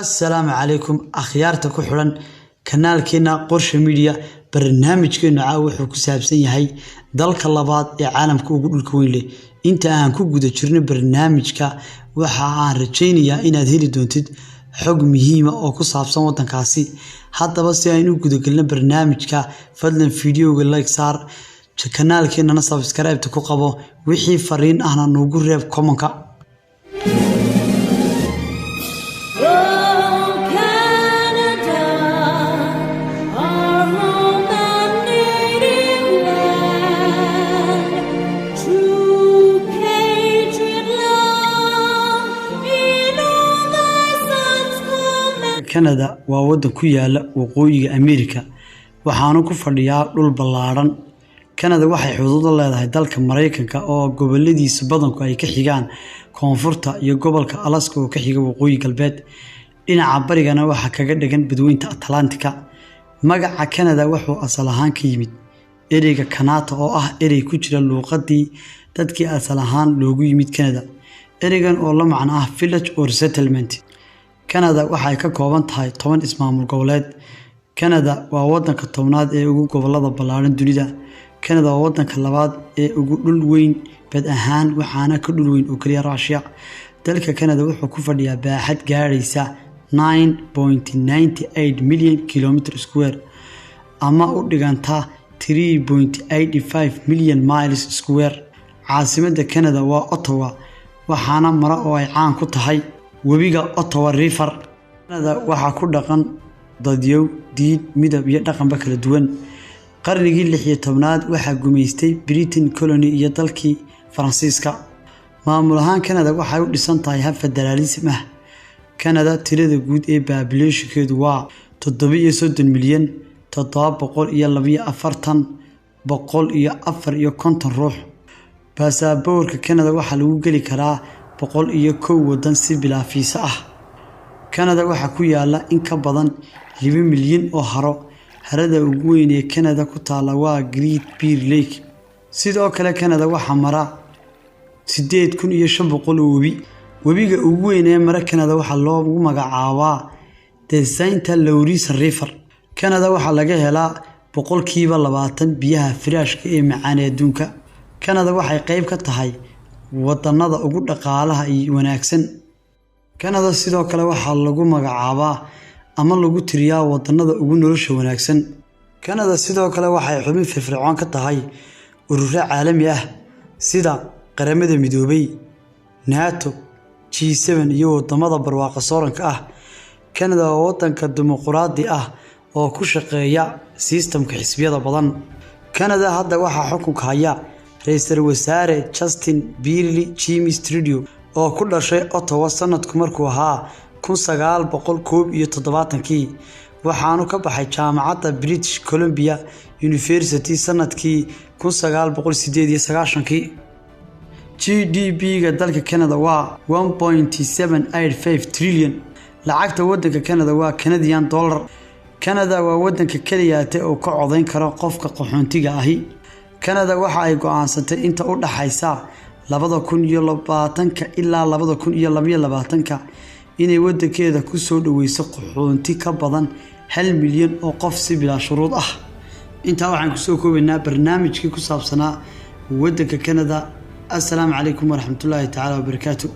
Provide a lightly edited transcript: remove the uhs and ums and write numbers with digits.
Assalaamu calaykum akhyaarta ku xidhan kanaalkeena Qorshe Media. Barnaamijkeenu caawa wuxuu ku saabsan yahay dalka labaad ee caalamka ugu dhulka weyn leh. Inta aan ku guda jirno barnaamijka, waxa aan rajaynayaa inaad heli doontid xog muhiima oo ku saabsan wadankaasi. Haddaba, si aynu u gudagelno barnaamijka, fadlan fiidiyowga like saar, kanaalkeenana subscribe ku qabo, wixii fariin ahna noogu reeb comment-ka. Oh, Canada, our home and native land, true patriot love in all thy sons command. Canada waa wadan ku yaala Waqooyiga Ameerika, waxaanu ku fadhiyaa dhul ballaadhan. Canada waxay xuduud la leedahay dalka Mareykanka oo goboladiisa badanku ay ka xigaan koonfurta, iyo gobolka Alaska oo ka xiga waqooyi galbeed. Dhinaca barigana waxaa kaga dhagan badweynta Atlantika. Magaca Canada wuxuu asal ahaan ka yimid ereyga Kanata, oo ah erey ku jira luuqadii dadkii asal ahaan loogu yimid Canada, ereygan oo la macno ah village or settlement. Canada waxay ka kooban tahay 10 ismaamul goboleed. Canada waa wadanka 10aad ee ugu gobolada ballaaran dunida. Canada waa wadanka labaad ee ugu dhul weyn bad ahaan, waxaana ka dhul weyn oo kaliya Russia. Dalka Canada wuxuu ku fadhiyaa baaxad gaadhaysa 9.98 million kilometer square, ama u dhiganta 3.85 million miles square. Caasimadda Canada waa Ottawa, waxaana mara oo ay caan ku tahay webiga Ottawa River. Canada waxaa ku dhaqan dadyow, diin, midab iyo dhaqanba kala duwan. Qarnigii 16aad waxaa gumaystay Britain colony iyo dalkii Faransiiska. Maamul ahaan, Canada waxay u dhisan tahay hab federaalism ah. Canada tirada guud ee population-keedu waa 37,742,154 ruux. Baasaboorka Canada waxaa lagu geli karaa 101 wadan si bilaa fiisa ah. Canada waxaa ku yaala in ka badan 2 milyan oo haro. Harada ugu weyn ee Canada ku taalla waa Great Bear Lake. Sidoo kale, Canada waxaa mara 8500 oo webi. Webiga ugu weyn ee mara Canada waxaa loogu magacaabaa the Saint Lawrence River. Canada waxaa laga helaa 20% biyaha firaashka ee macaan ee adduunka. Canada waxay qayb ka tahay wadanada ugu dhaqaalaha iyo wanaagsan. Canada sidoo kale waxaa lagu magacaabaa ama lagu tiriyaa wadanada ugu nolosha wanaagsan. Canada sidoo kale waxay xubin firfircoon ka tahay ururo caalami ah sida Qaramada Midoobay, NATO, G7 iyo wadamada barwaaqo sooranka ah. Canada waa wadanka dimuqraadi ah oo ku shaqeeya sistamka xisbiyada badan. Canada hadda waxaa xukunka haya ra-iisul wasaare Justin Pierre James Trudeau, oo ku dhashay Ottawa sanadku markuu ahaa 1971-kii, waxaanu ka baxay jaamacadda British Columbia University sanadkii 1998-kii. GDP-ga dalka Canada waa 1.785 trillion. Lacagta wadanka Canada waa Canadian dollar. Canada waa wadanka keliyaate oo ka codeyn karo qofka qaxoontiga ahi. Canada waxa ay go-aansatay inta u dhaxaysa 2020-ka ilaa 2022-ka inay wadankeeda ku soo dhaweyso qaxoonti ka badan 1 milyan oo qof si bilaa shuruud ah. Intaa waxaan kusoo koobaynaa barnaamijkii ku saabsanaa wadanka Canada. Assalaamu calaykum waraxmatullaahi tacaala wabarakaatu.